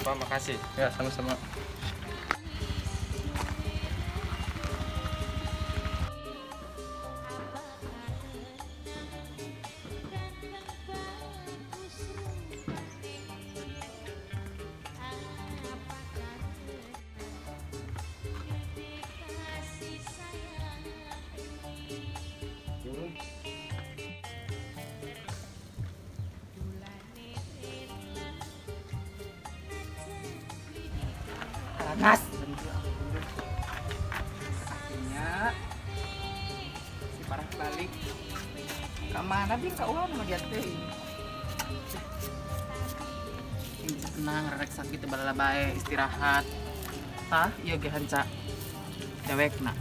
Pak, makasih. Ya, sama-sama. Panas. Akhirnya si parah balik ke mana bing ke uang sama dia teh. Ini bisa tenang, rek sakit balala bae istirahat. Tah, ieu ge hanca dewekna.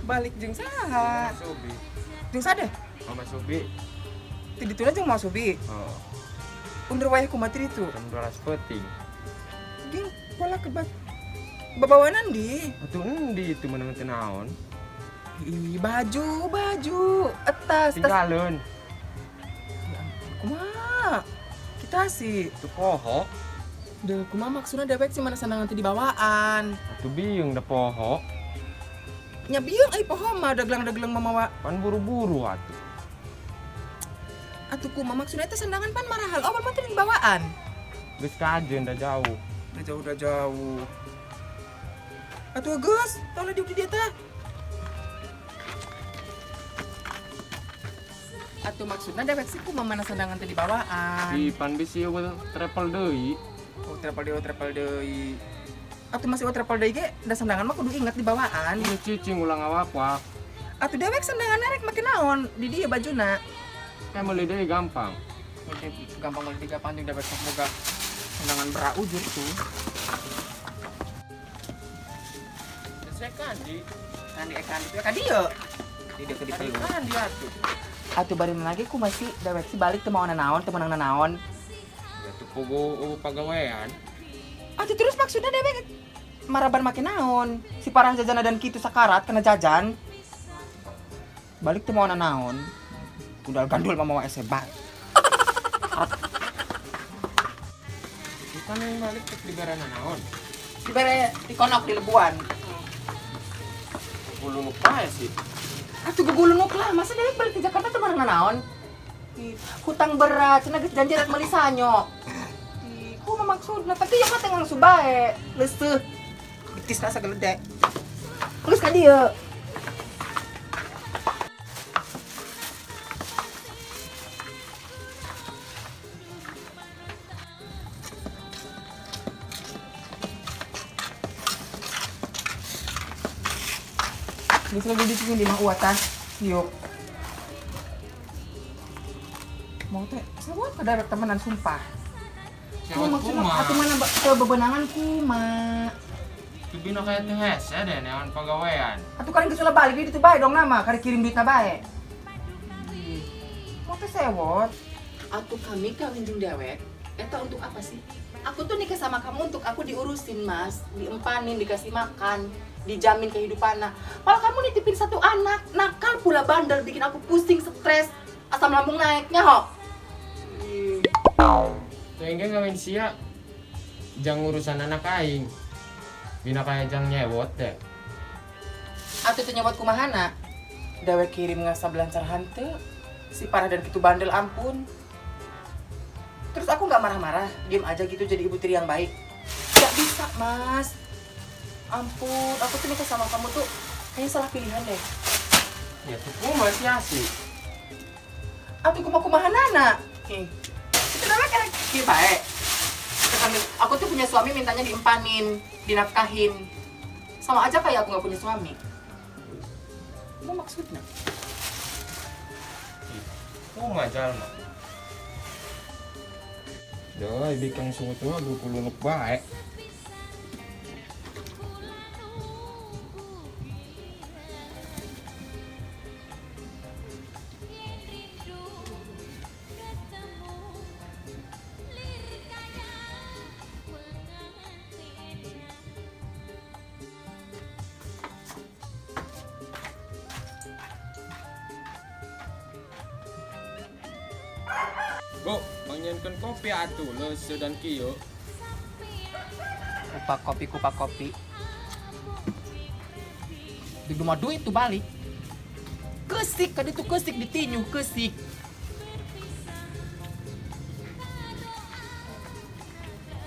Balik jeung saha? Subi. Jeung saha deh? Mama Subi. Ti dituna jeung Mama Subi. Oh. Undur wayah kumaha ti ditu? Jam 12 peuting. Ging pola kebat babawanan di. Atuh endi itu meunang teu naon? Ih, baju, baju, etas, tas. Tinggalun. Ya ampun, kumaha? Kita sih tuh poho. Duh, kumaha maksudna dewek sih mana sandangan teh dibawaan. Atuh biung da poho. Nya biung ai poho mah daglang-daglang mamawa. Pan buru-buru atuh. Atuh kumaha maksudna eta sandangan pan marahal oh mah teh dibawaan. Geus kajeun da jauh. Da jauh da jauh. Atuh geus, tong diuk di dieu tah. Atuh maksudna dewek sih kumaha mana sandangan teh dibawaan. Di pan bisi eueuh travel deui. Oh, travel deui, travel deui. Atuh masih travel deui ge da sandangan mah kudu inget dibawaan. Ini cicing ulang awak-wak. Atuh dewek sandangan rek make naon di dieu bajuna. Kayak meuli deui gampang. Meuli gampang meuli gampang jeung dewek sok boga sandangan beraujur tuh. Saya kandi. Kandi kandi ka dieu. Di dieu ke dipeluk. Kandi atuh. Atuh bari lagi ku masih dewek sih balik teu maona naon, teu meunang naon. Ya tuh pugu pagawean. Atuh terus maksudnya dewek maraban make naon? Si parah jajana dan kitu sakarat kena jajan. Balik teu maona naon. Gundal gandul mah mawa esebat. Bukan yang balik ke dibarana naon. Dibere dikonok di lebuan. Gulunuk bae sih. Atuh gugulunuk lah, masa dewek balik ke Jakarta teu meunang naon? Hutang berat, cenah geus janji rek meuli sanyo. Kumaha maksudna? Tapi ieu mah teh langsung bae. Leuseuh. Betis rasa geledek. Geus ka dieu. Geus lagi dicicing di mah uatan. Yuk. Mau teh sewot kada rek temenan sumpah. Sewot kumaha? Atuh mana bebenangan kumaha? Tubina kaya teu hese deh neangan pagawean. Atuh karen geus ulah balik di ditu bae dong nama, kari kirim duitna bae. Mau teh sewot. Atuh kami kawin jeung dewek, eta untuk apa sih? Aku tuh nikah sama kamu untuk aku diurusin, Mas, diempanin, dikasih makan, dijamin kehidupannya. Malah kamu nitipin satu anak, nakal pula bandel, bikin aku pusing, stres, asam lambung naiknya, ho. Tengge ngawin sia. jang urusan anak aing. Bina kaya jang nyewot deh. Atuh teu nyewot kumahana? Dewek kirim ngasa belancar hante. Si parah dan kitu bandel ampun. Terus aku nggak marah-marah, diem aja gitu jadi ibu tiri yang baik. Gak bisa, Mas. Ampun, aku tuh nikah sama kamu tuh kayaknya salah pilihan deh. Ya tuh kumaha sih asik. Atuh kumaha-kumahanana. Itu namanya kayak kieu bae. Aku tuh punya suami mintanya diempanin, dinafkahin. Sama aja kayak aku nggak punya suami. Apa maksudnya? Kumaha jalma. Duh, bikang sungut mah 20 nuk bae. Bu, menginginkan kopi atuh leuseuh dan kieu. Kupak kopi, kupak kopi. Di rumah duit tuh balik. Kesik, kadi tuh kesik ditinju, kesik.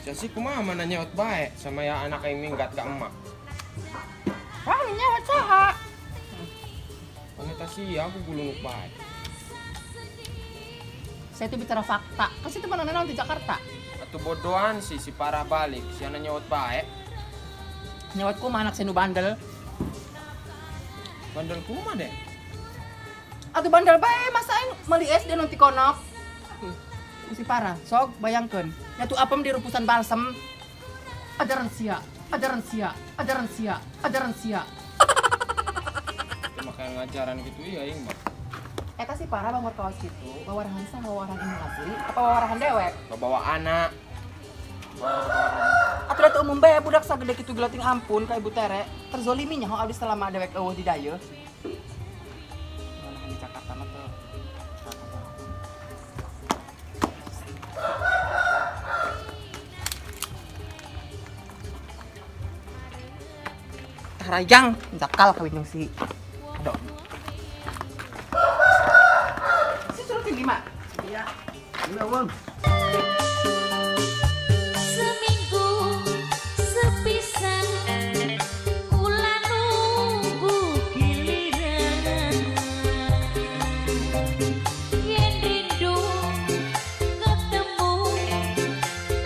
Sia kumaha mana nyeot bae sama ya anak aing minggat ka emak. Wah, nyeot saha? Paneta sia aku gulunuk bae. Saya itu bicara fakta. Kasih teman nana di Jakarta. Atuh bodohan sih si parah balik. Si anak nyewot bae. Nyewot kuma anak senu bandel. Bandel kuma deh. Atuh bandel bae masa aing meuli SD nanti konok. Si parah, sok bayangkeun. Nyatu apem di rupusan balsem. Ajaran sia, ajaran sia, ajaran sia, ajaran sia. Itu makanya ngajaran gitu iya aing mah. Eta si parah bangor kawas gitu, wawarahan saha wawarahan ini asli, apa wawarahan dewek? Bawa anak. Atuh da teu umum bae budak sagede kitu gelating ampun ka ibu tere, terzolimi nyaho abdi selama dewek eueuh di dayeuh. Mana di Jakarta mah teu. Tarayang, jakal kawin jeung si Aduh. Lima. Iya. Iya, Bang. Seminggu sepisan kula nunggu giliran. Yen rindu ketemu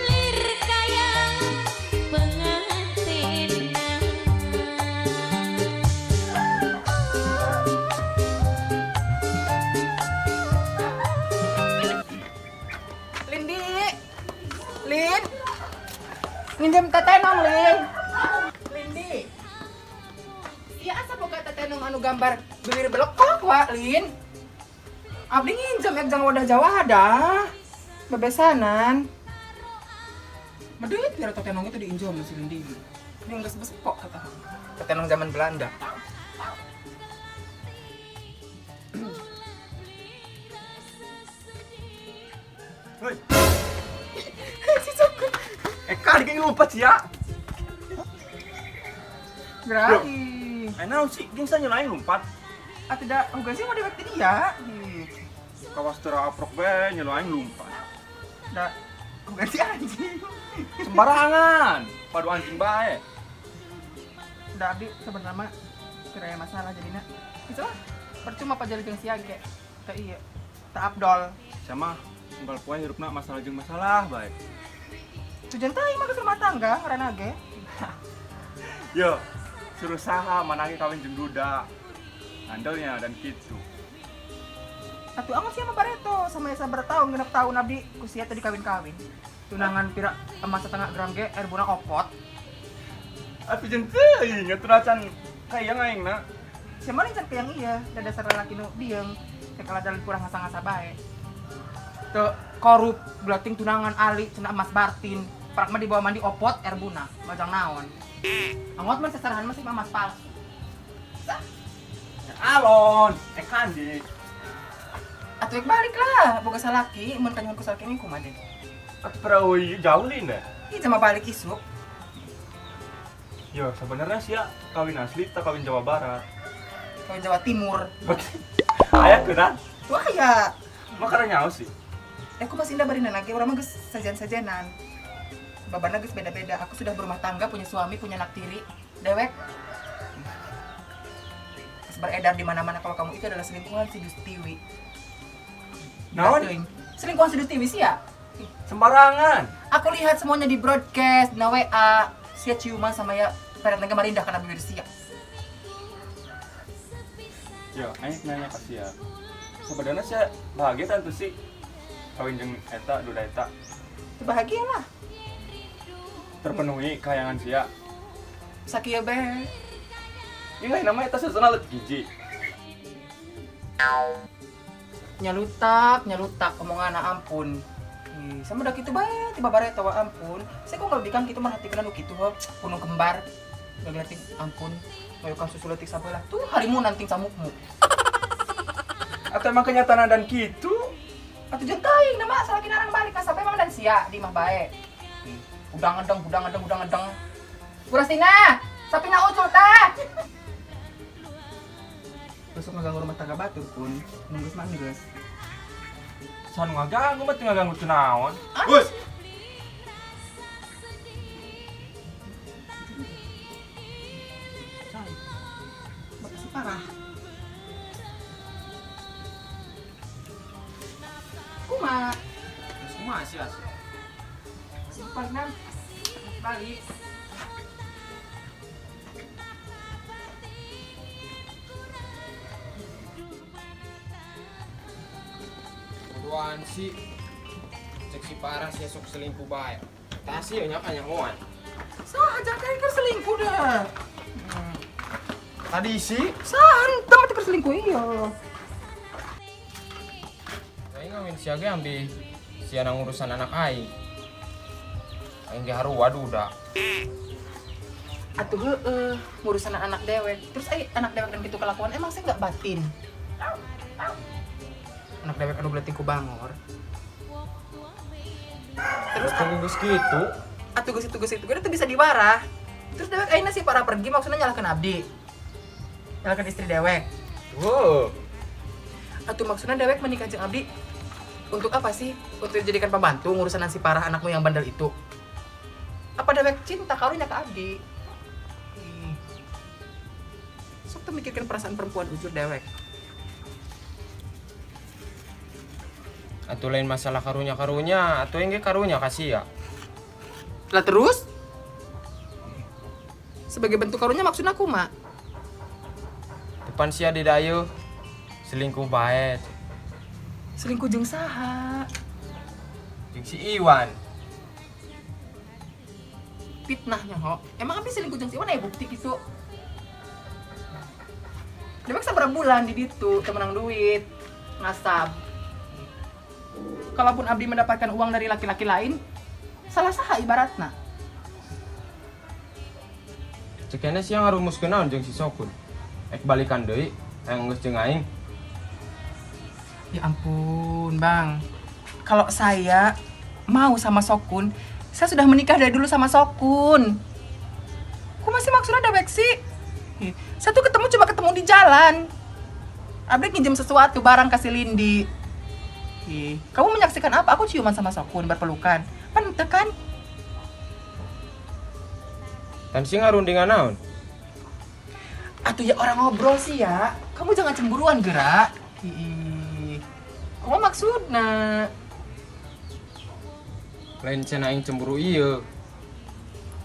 lir kaya pengantinan. Lin, nginjem tetenong Lin. Lindi, iya asa boga tetenong anu gambar bibir belekok wa Lin. Abdi nginjem ek jang wadah Jawa dah, bebesanan. Meduit biar tetenong itu diinjam si Lindi. Ini nggak sebesar kata. Tetenong zaman Belanda. Hoi. Kali kayak lompat sih ya. Berani. Enak sih, geng saya nyelain lompat. Ah tidak, bukan sih mau dewek tadi ya. Kawas tera aprok be nyelain lompat. Tidak, bukan sih anjing. Sembarangan, padu anjing bae. Tidak, abdi sebenarnya kira masalah jadinya. Bisa lah, percuma pak jadi jeung sia ge. Tak iya, tak abdol. Sama, unggal poe hirupna masalah jeung masalah bae. Tujuan teh mah geus rumah tangga ngaranna ge. Yo, suruh saha manangi kawin jeung duda. Andelnya dan kitu. Atuh amat sia mah bareto sama ya sabar tahun genep tahun abdi ku sia teh dikawin-kawin. Tunangan pira emas setengah gram ge erbuna opot. Atuh jeung teuing atuh acan kayang aing na. Sia mah can kayang iya, da dasar lalaki nu dieung, cek dalan kurang ngasa-ngasa bae. Teu korup belating tunangan ali cenah emas Bartin. Prak mah dibawa mandi opot erbuna, majang naon. Angot mah seserahan mah sih emas palsu. Sah. Alon, kandi. Atuh balik lah, boga salaki, mun kanyuhun ku salaki ini kumaha deh. Atuh perawi jauh lin deh. Ih sama balik isuk. Yo, sebenarnya sih ya kawin asli tak kawin Jawa Barat. Kawin Jawa Timur. Aya kena? Wah ya. Makanya nyaho sih. Aku masih indah barinan lagi, orang mah geus sajian-sajianan. Babana geus beda-beda. Aku sudah berumah tangga, punya suami, punya anak tiri. Dewek. Terus beredar di mana-mana kalau kamu itu adalah selingkuhan si Dustiwi. Naon? Selingkuhan si Dustiwi sih ya? Sembarangan. Aku lihat semuanya di broadcast, di WA. Sia ciuman sama ya peret naga marindah karena bibir sia. Yo, aing nanya ke sia. Sebenarnya sia bahagia tentu sih kawin jeung eta duda eta. Bahagia lah. Terpenuhi kayangan sia. Sakieu bae. Ini lain namanya eta susuna leutik hiji. Nyalutak, nyalutak omongan ampun. Sama udah gitu bae, tiba bare tawa ampun. Saya kok nggak bikin gitu merhatikan anu gitu ho, punung kembar. Gak ngeliatin ampun, mayukan susu letik sabelah. Tuh harimu nanting samukmu. Atau emang kenyataan dan gitu? Atau jentai, nama salah kinarang balik sampai emang dan sia di mah bae. Udang ngedeng, udang ngedeng, udang ngedeng. Kurastina, sapina ucul teh. Besok ngeganggu rumah tangga batur pun, nunggu mah geus. San ngaganggu mah teu ngaganggu teu naon. Gus. Makasih parah. Kuma. Terus kumaha sih asli? Simpan balik. Bodohan sih. Cek si parah sih sok selingkuh bae. Tasi nya kanyahoan. Sah jangan keur selingkuh dah. Tadi sih sah henteu mah keur selingkuh iya. Aing ngawin sia ge ambi sia ngurusan anak aing. Aing ge haruwa duda. Atuh heueuh ngurusan anak dewek. Terus ai anak dewek dan kitu kelakuan emang saya enggak batin. Anak dewek anu beuleting ku bangor. Terus aku geus kitu. Atuh geus itu geus itu teu bisa diwarah. Terus dewek ayeuna si parah pergi maksudnya nyalahkeun abdi. Nyalahkeun istri dewek. Wow. Atuh maksudnya dewek menikah jeung abdi untuk apa sih? Untuk dijadikan pembantu ngurusan si parah anakmu yang bandel itu. Apa dewek cinta karunya ke abdi? Sok tuh mikirkan perasaan perempuan ujur dewek. Atau lain masalah karunya-karunya, atau yang karunya kasih ya. Lah terus? Sebagai bentuk karunya maksudnya aku, Mak? Depan sia di dayu selingkuh bae. Selingkuh jeung saha? Jeung si Iwan. Fitnahnya ho. Emang abis selingkuh jeung si Iwan aya bukti gitu. Dewek sabaraha bulan di ditu teu menang duit, ngasab. Kalaupun abdi mendapatkan uang dari laki-laki lain, salah saha ibaratna. Cekene sia ngarumuskeun naon jeung si Sokun. Ek balikan deui, hayang geus jeung aing. Ya ampun, Bang. Kalau saya mau sama Sokun, saya sudah menikah dari dulu sama Sokun. Ku masih maksudnya dewek sih? Saya tuh ketemu cuma ketemu di jalan. Abdi nginjem sesuatu barang kasih Lindi. Ih, kamu menyaksikan apa? Aku ciuman sama Sokun berpelukan. Pan teu kan? Tan sih ngarundingan naon? Atuh ya orang ngobrol sih ya. Kamu jangan cemburuan gerak. Ih. Kamu maksudna? Lain cenah aing cemburu ieu.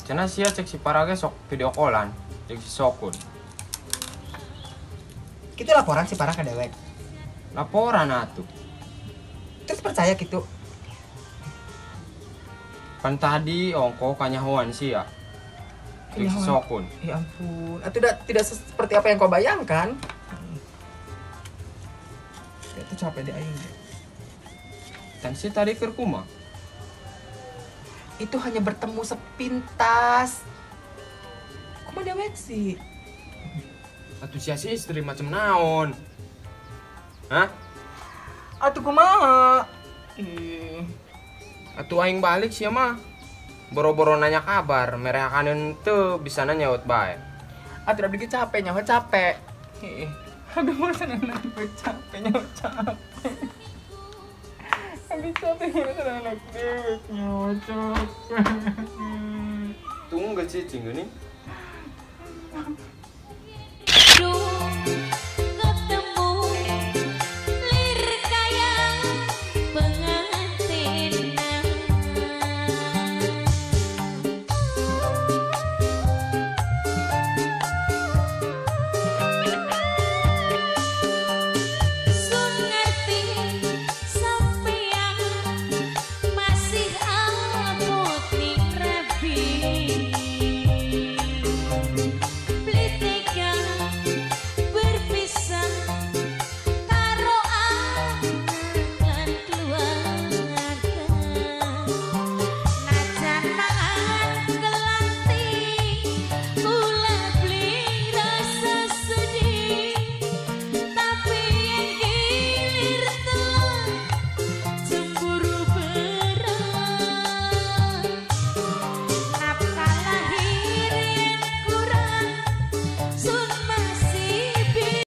Cenah sia cek si parah ge sok video callan jeung si Sokun. Itu laporan si parah ke dewek. Laporan atuh. Terus percaya gitu? Pan tadi ongko kanyahoan sih ya. Jeung si Sokun. Ya ampun, tidak seperti apa yang kau bayangkan. Itu capek deh aing. Tan si tadi keur kumaha? Itu hanya bertemu sepintas. Kumaha dewek sih? Atuh sia si istri macam naon? Hah? Atuh kumaha? Atuh aing balik sia mah. Boro-boro nanya kabar, mereka teu bisa nyaut bae. Atuh abdi ge capek nyaho capek. Heeh. Abdi ngurusan anak dewek capek nyaho capek. Abdi capek ngurusan anak dewek nyaho capek. Tunggu cicing geuning.